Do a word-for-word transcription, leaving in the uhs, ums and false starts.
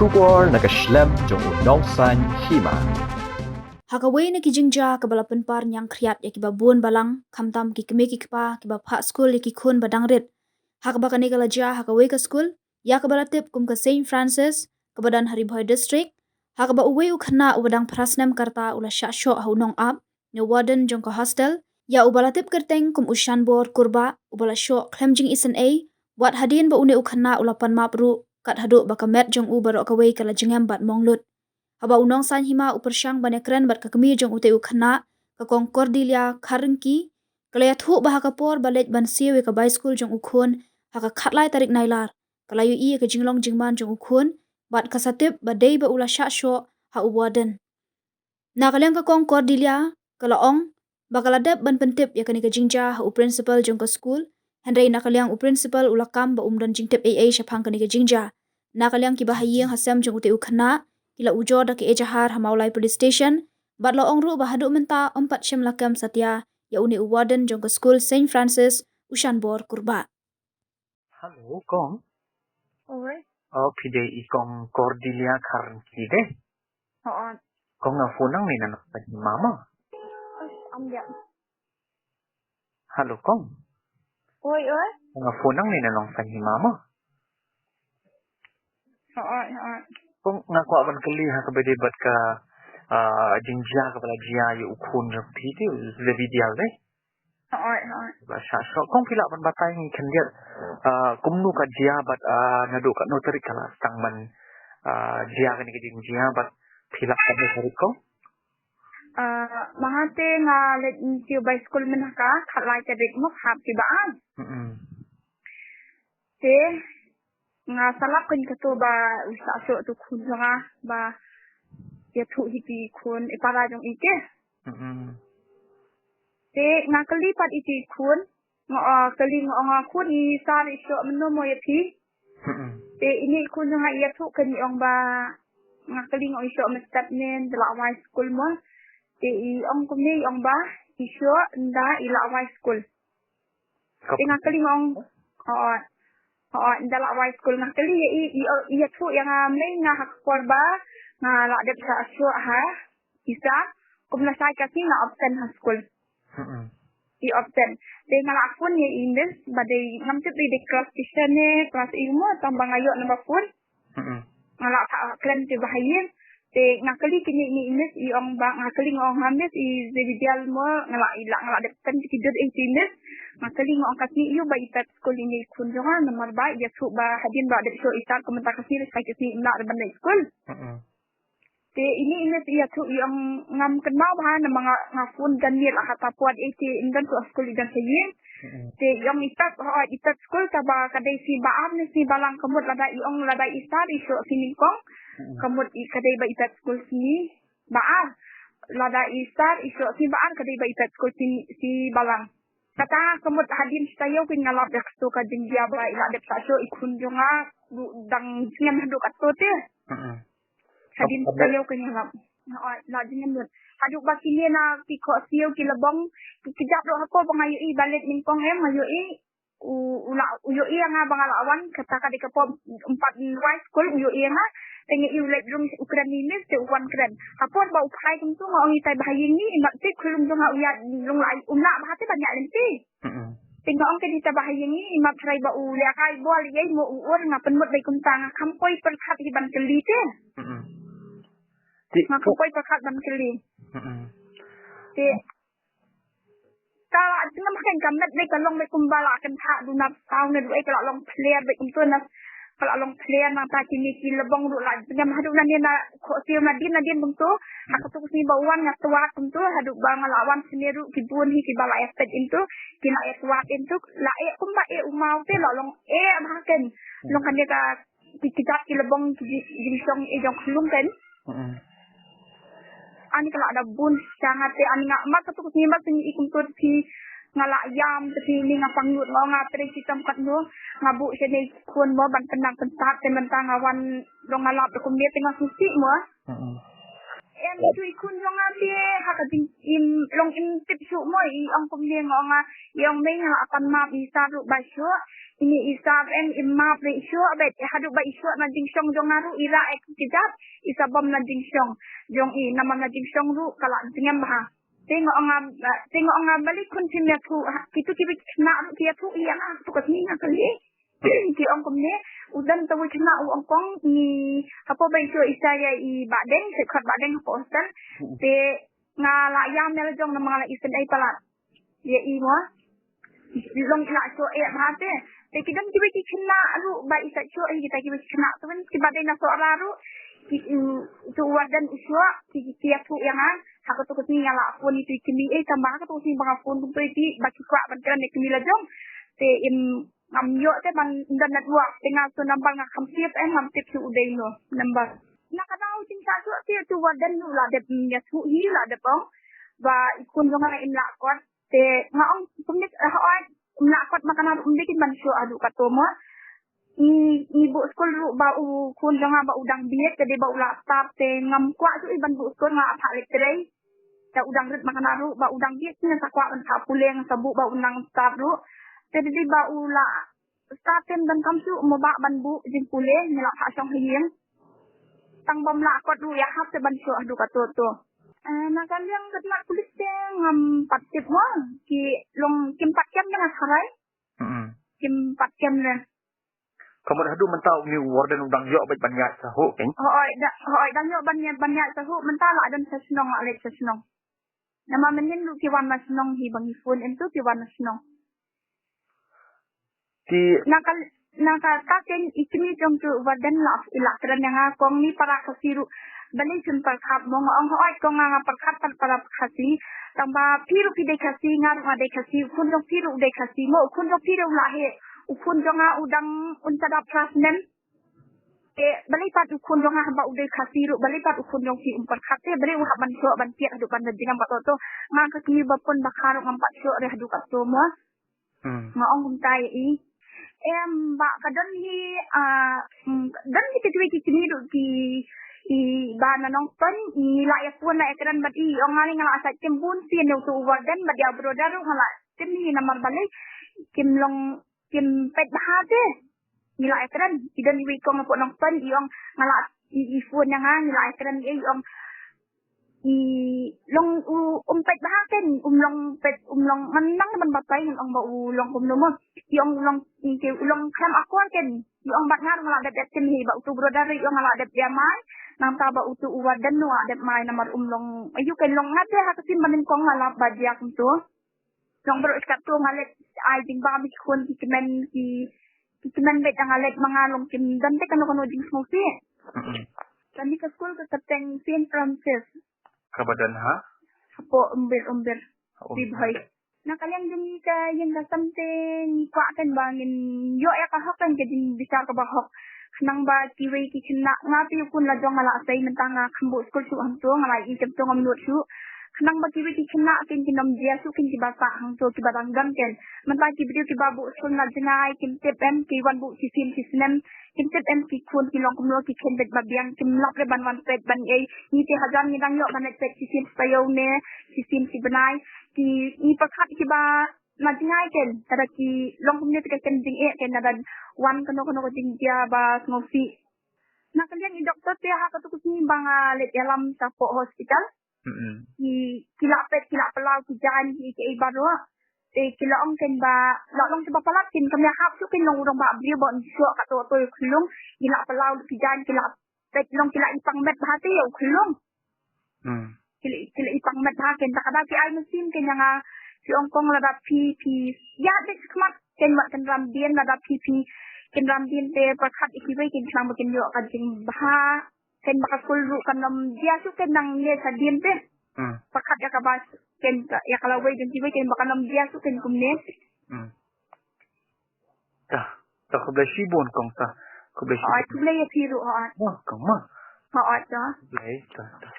Khubor na ka shlem jong u Nongsaiñ Hima. Ha kawei na ki jingjia kaba la pynpar ñiangkhriat ïa kiba bun balang, khamtam ki kmie ki kpa kiba phah skul ïa ki khun ba dang rit. Ha kaba kane ka la jia ha kawei ka skul ïa kaba la tip kum ka Saint Francis, kaba don ha Ri Bhoi District, ha kaba uwei u khynnah uba dang phra snem ka rta u la shah shoh ha u nongap, ne warden jong ka hostel, ïa uba la tip kyrteng kum u Shanbor Kurbah, uba la shoh khlem jingisynei, wat hadien ba une u khynnah u la pan map ruh, kat haduh ba ka met jong u baroh kawei ka la jngem bad mong lut. Haba u Nongsaiñ Hima u pyrshang ban ïakren bad ka kmie jong utei u khynnah, ka Kong Cordelia Kharngki, ka la ïathuh ba ha ka por ba leit ban siew ïa ka bai skul jong u khun ha ka khatlai tarik Nailar, ka la ïohi ïa ka jinglong jingman jong u khun, bad ka sa tip ba dei ba u la shah shoh ha u warden. Na ka liang ka Kong Cordelia, ka la ong ba ka la dep ban pyntip ïa kane ka jingjia ha u principal jong ka skul, hynrei na ka liang u principal u la kam ba um don jingtip ei ei shaphang kane ka jingjia. Na ka liang kiba ha ïing ha sem jong utei u khynnah ki la ujor da ka ejahar ha Mawlai Police Station, bad la ong ruh ba haduh mynta ym pat shym la kem satia ïa une u warden jong ka skul Saint Francis, u Shanbor Kurbah. Hello, Kong. Oi. Oh, phi dei i Kong Cordelia Kharngki de? Hooid. Kong, nga phone nangne na Nongsaiñ Hima mo. Am dia. Hello, Kong. Oi, oi. Nga phone nangne na Nongsaiñ Hima mo. Hooid, hooid. Kong, nga kwah ban kylli ha kaba dei bad ka, ah, jingjia kaba la jia ïa u khun jong phi te, u Zebidiah de? Hooid, hooid. Ba shah shoh. Kong, phi lah ban batai ngi khyndiat, ah, kumno ka jia bad, ah, naduh katno tarik ka la sdang ban, ah, jia kane ka jingjia bad phi lah katno tarik, Kong? Ah, mynta te nga leit siew bai skul mynta ka khatlai tarik mo, hap ki ba ai. Mm-mm. Te nga sa lap kein kato ba u shah shoh tu khun jong nga ba ïathuh hi ti khun i para jong i te. Mm-mm. Te nga kylli pat i ti khun, nga, ah, kylli nga ong, ah, khun, i sir i shoh mynno mo ïa phi? Mm-mm. Te ine i khun jong nga i ïathuh kein, i ong ba, nga kylli nga ong i shoh mynstep ne da lah wai skul mo. Te i ong kumne, i ong ba i shoh ynda i lah wai skul. Te nga kylli nga ong, hooid, hooid, ynda lah wai skul. Nga kylli ïa i, i, i ïathuh ïa nga, mei nga ha ka por ba nga lah dep shah shoh ha isa, kumno sa ka sngi nga absent ha skul. Mm-mm. I absent. Te nga la phone ïa i miss ba dei, ngam tip dei, dei class teacher ne class eight mo, tang ba nga ïoh number phone. Mm-mm. Nga la phah khlem te ba ha ïing. Te nga kylli kine i miss, i ong ba, nga kylli nga ong, ha miss, i Zebidiah mo, nga la, i la, nga la dep send ki dot ei te miss. Nga kylli nga ong ka sngi ïoh ba i pep skul ine i khun jong nga, namar ba i ïathuh ba hadien ba dep shoh i sir, kumta ka sngi, ka sngi im lah ban leit skul. Mm-mm. Te ine i miss i ïathuh, i ong ngam kynmaw bha namar nga, nga phone dang miet la, kata por ei te im don shuh skul, i don sha ïing. Mm-mm. Te i ong i pep, hooid, i pep skul, kaba ka dei sngi ba ar ne sngi ba lang, ka mut lada i ong lada i sir i shoh sngi nyngkong. Mm-mm. Ka mut i, ka dei ba i pep skul sngi ba ar. Lada i sir i shoh sngi ba ar, ka dei ba i pep skul sngi, sngi ba lang. Kata ka mut hadien shi taïew kein nga lap ïa kato ka jingjia ba i la dep shah shoh i khun jong nga, dang jingem haduh kato te. Mm-mm. Hadien shi taïew kein nga lap. Hooid, la jingem lut. Haduh ba kine na ki khohsiew ki la bong, ki kjat ruh, ha por ba nga ïohi ba leit nyngkong em, nga ïohi u, u la, u ïohi ïa nga ba nga la wan, kata ka dei ka por ym pat wai skul, u ïohi ïa nga. Te nga ïohi u leit rung, u kren ine i miss, te u wan kren. Ha por ba u phai kumto, nga ong itai ba ha ïing ngi i mat te, khunlung jong nga u ïa, lung la, um lah bha te ban ïa lynti. Mm-mm. Te nga ong kein itai ba ha ïing ngi i mat, trai ba u lehkai bol ïa i mo, u ur, nga pynmut dei kumta, nga kham poi pyrkhat hi ban kylli te. Mm-mm. Te nga kham poi pyrkhat ban kylli. Mm-mm. Te ka la jingem ha kein ka met dei ka long dei kumba la kynthah duna saw ne duh ei, ka la long pler dei kumto na, ka la long pler, nangta kine ki la bong ruh la jingem haduh nangne na khohsiew nadien nadien kumto. Ha kato ka sngi ba u wan nga twad kumto haduh ba nga la wan sne ruh, ki bun hi kiba la ïa peit kumto, ki la ïa twad kumto, la eh kumba eh u maw te, la long eh bha kein. Long kane ka ki kjat ki la bong ki ji-, jingshong eh jong khunlung kein. Mm-mm. Ani ka la da bun sha nga te, ani nga mat kato ka sngi, mat sngi i kumto te phi, nga la ïam te phi, ni nga pang lut, nga, nga trei shitom katno, nga buh shane khun mo ban pynnang pynsat, te mynta nga wan long nga lap da kumne te nga sngewsih mo. Mm-mm. Em tu i khun jong nga te ha ka jing im long im tip shuh mo, i ong kumne, nga ong nga, i ong mei nga la pan map i sap ruh ba shuh. Ini i sap em im map re shuh, bet haduh ba i shuh na jingshong jong nga ruh i ra ek ki jap i sa bom na jingshong jong i, namar na jingshong ruh ka la jingem bha. Te nga ong nga, te nga ong nga, balei khun phim ïathuh, ha, kitu ki bit khynnah ruh ki ïathuh ïa nga, tu ka sngi nga kylli. Ki ong kumne, u don tawei khynnah u ong kong, ngi hapoh ba i shuh i sa ïa i Bahdeng, se khot Bahdeng hapoh hostel. Te nga la ïam ïa la jong namar nga la isynei palat ïa i mo. Long i la shuh eh bha te. Te ki don kiwei ki khynnah ruh ba i sa shuh eh, kita kiwei ki khynnah tu ki Bahdeng na Sohra ruh. Ki, mm, tu warden u shuh, ki, ki, ki ïathuh ïa nga. Ha katu ka sngi nga la phone ïa tu i kmie, eh, tang ba ha katu ka sngi ba nga phone kumtu ïa phi, ba ki kwah ban kren ïa i kmie la jong. Te im ngam ïoh te ban don network, te nga tu number nga kham save, eh, ngam tip shuh u dei no number. Na ka daw jingshah shuh te tu warden u la dep ïathuh hi, u la dep ong ba i khun jong nga im lah kot. Te nga ong kumne, eh, hooid, im lah kot ma kane ruh ym dei kin ban shuh haduh kato mo. Ngi, ngi buh skul ruh ba u khun jong nga ba u dang bieit, te dei ba u la start te ngam kwah shuh i ban buh skul, nga phah leit trei. Te u dang rit ma kane ruh ba u dang bieit, nga sa kwah ban phah pule, nga sa buh ba u nang start ruh. Te dei ba u la start te ym donkam shuh mo ba ban buh jingpule, ngi la phah shong ha ïing. Tang bym lah kot ruh ïa hap te ban shuh haduh kato to. Eh, na ka liang ka tnat pulit te ngam pat tip mo, ki long kim pat kem ne nga tharai. Mm-mm. Kim pat kem ne. Ka mut haduh mynta une u warden u dang ïoh beit ban ïaid sa ho kein. Hooid, da, hooid, dang ïoh ban ïaid, ban ïaid sa ho, mynta la don sa shnong, la leit sa shnong. Namar mynnin ruh ki wan na shnong hi ba ngi phone em tu ki wan na shnong. Ki na ka, na ka, ka kein i kmie jong tu warden la, i la kren ïa nga kong ni para Khasi ruh. Balei shim pyrkhat mo, nga ong hooid kong, nga, nga pyrkhat pat para Khasi. Tang ba phi ruh phi dei Khasi, nga ruh nga dei Khasi, u khun jong phi ruh u dei Khasi mo, u khun jong phi ruh u la heh, u khun jong nga u dang un sa dap klas nen. Te balei pat u khun jong nga haba u dei Khasi ruh, balei pat u khun jong phi um pyrkhat te, balei u hap ban shuh ban piak haduh ban da jingam ba to to. Nga ka kmie ba pun ba kha ruh ngam pat shuh re haduh kato mo. Hmm. Nga ong kumta ïa i. Em, ba ka don hi, ah, mm, don hi ki twi ki kmie ruh ki, i ba na Nongpyniaid, ngi la ïa phone la ïa kren bad i, ong nga ni nga la sa kem bun sien ïa utu u warden bad ïa u brother ruh nga la kem hi namar balei kim long kim peit bha te. Ngi la ïa kren, i don iwei i kong hapoh Nongpyniaid, i ong nga la, i, i phone ïa nga, ngi la ïa kren, i ong i long u, um peit bha kein, um long peit, um long ngan nang ban batai ngan ong ba u long kumno mo. I ong u long, i ke u long khlem akor kein. I ong bad nga ruh nga la dep ïa tim hi ba utu u brother i ong nga la dep ïa mai. Nangta ba utu u warden u la dep mai namar um long. Ayu kein long nga te ha ka sien ba nyngkong nga la ba jia kumto. Long baroh shi katto nga leit ai jingbam ïa ki khun ki kmen ki, ki kmen beit da nga leit ma nga long kim don te kano kano jingsngewsih. Mm-mm. Kane ka skul ka kyrteng Saint Francis. Kaba don ha? Hapoh Umbir, Umbir. Ha Umbir. Ri Bhoi. Na ka liang jong ngi ka ïing ka sem te ngi kwah kan ba ngin ïoh ïa ka hok kan ka jingbishar kaba hok. Khnang ba kiwei ki khynnah, nga te u khun la jong nga la sei mynta nga kham buh skul shuh hangto, nga la ïohi kem to ngam nud shuh. Khnang ba kiwei ki khynnah kin kin ym jia shuh kin kiba sah hangto kiba dang don ken. Mynta ki briew kiba buh skul na jngai kim tip em, ki wan buh shisien shisnem. Kim tip em ki khun ki long kumno ki khein beit ba biang, kim lap re ban wan peit ban ei. Ngi te hajan ngi dang ïoh ban leit peit shisien shi taïew ne shisien shi bnai. Ki ngi pyrkhat kiba na jngai ken, lada ki long kumne te ka kem jingeh ken, lada wan kano kano ka jingjia ba sngewsih. Na ka liang i doktor te ha katu ka sngi ba nga leit ïalam shapoh hospital. Mm-mm. Ki, ki la peit, ki la pynlaw, ki jan, ki, ki ei baroh. Te ki la ong ken ba la long kiba palat kin, kam ïahap shuh kin long u rangbah briew ba un shuh kato kato ïa u khyllung. Ki la pynlaw ki jan, ki la peit long, ki la ipang met bha te ïa u khyllung. Hmm. Ki la, ki la ipang met bha ken, ta ka daw ki ai mynsiem ken ïa nga, ki ong kong lada phi, phi ïa dei khmat ken wat kynram dien, lada phi, phi kynram dien te pyrkhat ïa kiwei ken khnang ba kin ïoh ka jingbha. Ken ba ka skul ruh kan ym jia shuh ken nangne sa dien te. Hmm. Pyrkhat ïa kaba ken ka, ïa ka lawei jong kiwei ken ba kan ym jia shuh ken kumne. Hmm. Ta, ta khublei shibun kong ta. Khublei shibun. Hooid, khublei ïa phi ruh, hooid. Ma, kong ma. Hooid, ta. Khublei, ta, ta.